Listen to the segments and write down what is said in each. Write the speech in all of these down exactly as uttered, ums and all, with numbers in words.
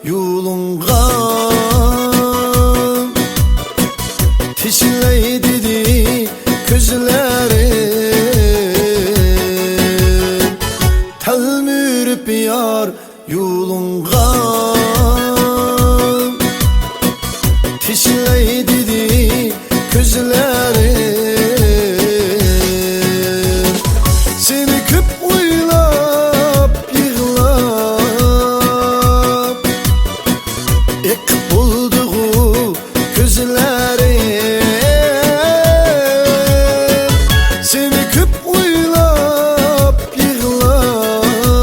يولۇڭغا تىشلەي دېدى كۆزلىرىم. تەلمۈرۈپ يار يولۇڭغا تىشلەي دېدى كۆزلىرىم. سېنى كۆپ ئويلاپ يىغلاپ ئېقىپ بولدىغۇ كۆزلىرىم. سېنى كۆپ ئويلاپ يىغلاپ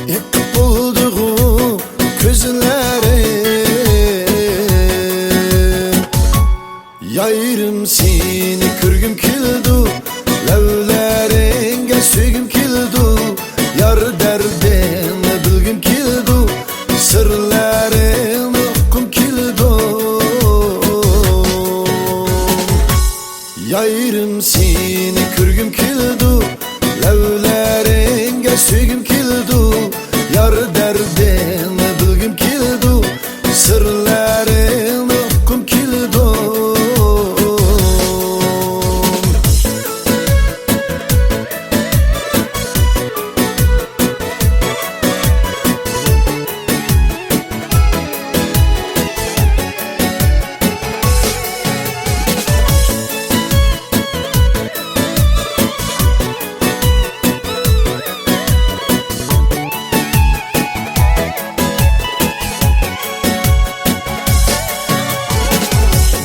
ئېقىپ بولدىغۇ كۆزلىرىم. يايرىم سېنى كۆرگۈم كېلىدۇ، لەۋلەرىڭگە سۆيگۈم كېلىدۇ، يار دەردىڭنى بىلگۈم كېلىدۇ، سىرلىرىڭنى ئۇققۇم كېلىدۇ. يايرىم سېنى كۆرگۈم كېلىدۇ، لەۋلەرىڭگە سۆيگۈم كېلىدۇ، يار دەردىڭنى بىلگۈم كېلىدۇ، سىرلىرىڭنى ئۇققۇم كېلىدۇ.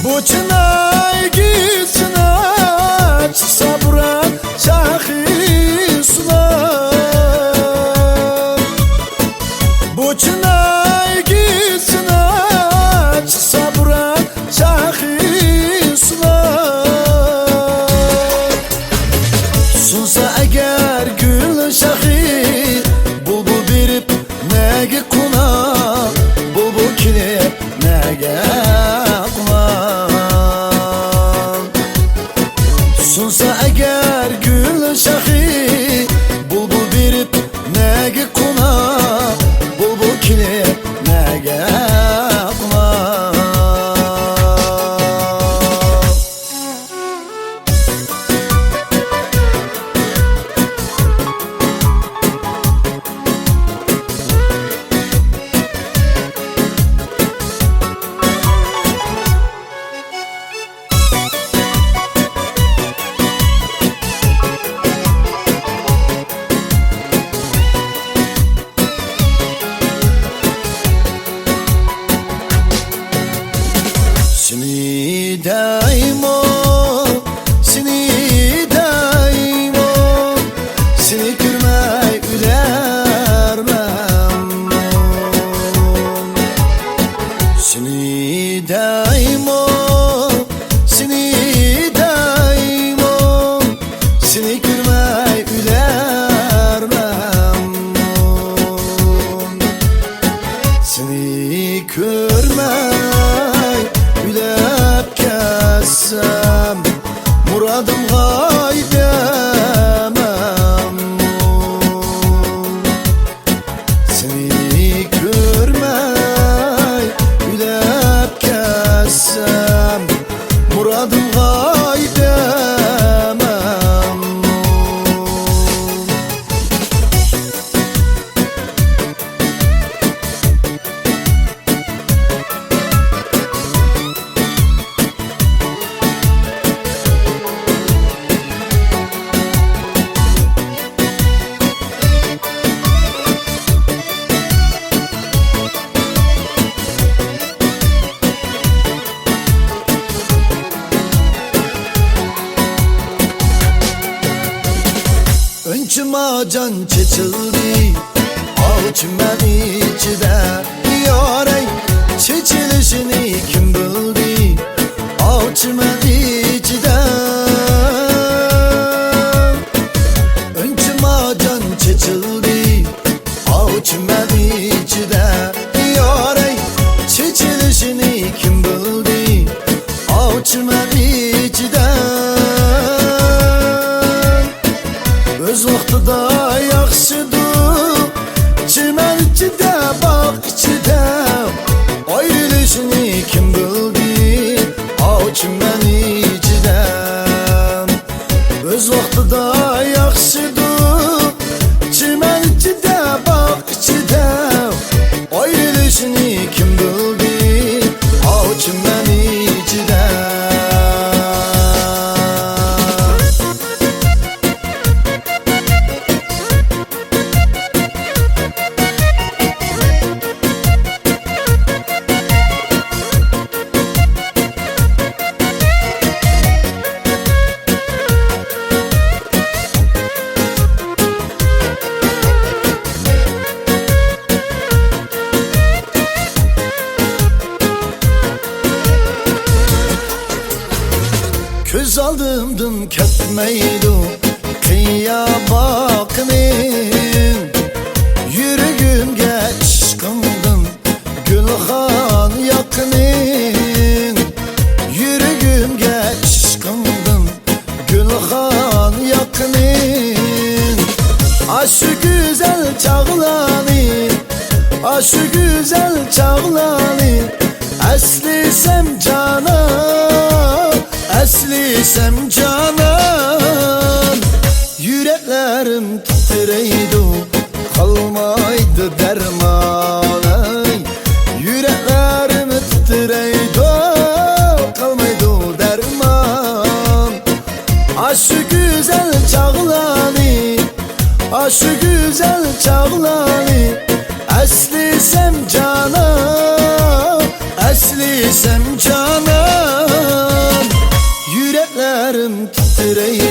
بۇ چىناي گىچىناچ سابرا شاخىسلار. بۇ چىناي گىچىناچ سابرا شاخىسلار. سۇنسا ئەگەر گۈل شاخى، بۇلبۇل بېرىپ نەگە قونا، بۇلبۇل كېلىپ نەگە قونا. سۇنسا ئەگەر گۈل شاخى، بۇلبۇل بېرىپ نەگە قونا، بۇلبۇل كېلىپ نەگە قونا. سېنى دەيمۇ، سېنى دەيمۇ، سېنى كۆرمەي ئۆلەرمەنمۇ؟ سېنى دەيمۇ، سېنى دەيمۇ، سېنى كۆرمەي ئۆلەرمەنمۇ؟ سېنى كۆرمەي ئۆلۈپ كەتسەم، مۇرادىمغا يېتەمەنمۇ؟ سېنى كۆرمەي ئۆلۈپ كەتسەم، مۇرادىمغا يېتەمەنمۇ؟ ئۈنچە مارجان چېچىلدى ئاۋۇ چىمەن ئىچىدە. يارەي، چېچىلىشىنى كىم بىلدى ئاۋۇ چىمەن ئىچىدە؟ ئۈنچە مارجان چېچىلدى ئاۋۇ چىمەن ئىچىدە. يارەي، چېچىلىشىنى كىم بىلدى ئاۋۇ چىمەن ئىچىدە؟ ئۆز ۋاقتىدا ياخشىدۇ، چىمەن ئىچىدە ئىچىدە ئۆز ۋاقتىدا ياخشىدۇ. چىمەن ئىچىدە، باغ ئىچىدە ئايرىلىشنى كىم بىلدى؟ ئاۋۇ چىمەن ئىچىدە. كۆز ئالدىمدىن كەتمەيدۇ قىيا باققىنىڭ. يۈرىكىمگە ئىشقىڭدىن گۈلخان ياققىنىڭ. يۈرىكىمگە ئىشقىڭدىن گۈلخان ياققىنىڭ. ئاشۇ گۈزەل چاغلارنى، ئاشۇ گۈزەل چاغلارنى ئەسلىسەم جانان، ئەسلىسەم جانان، يۈرەكلىرىم تىترەيدۇ، قالمايدۇ دەرمان. ئەي، يۈرەكلىرىم تىترەيدۇ، قالمايدۇ دەرمان. ئاشۇ گۈزەل چاغلارنى، ئاشۇ گۈزەل چاغلارنى ئەسلىسەم جانان، ئەسلىسەم جانان، يۈرەكلىرىم تىترەيدۇ.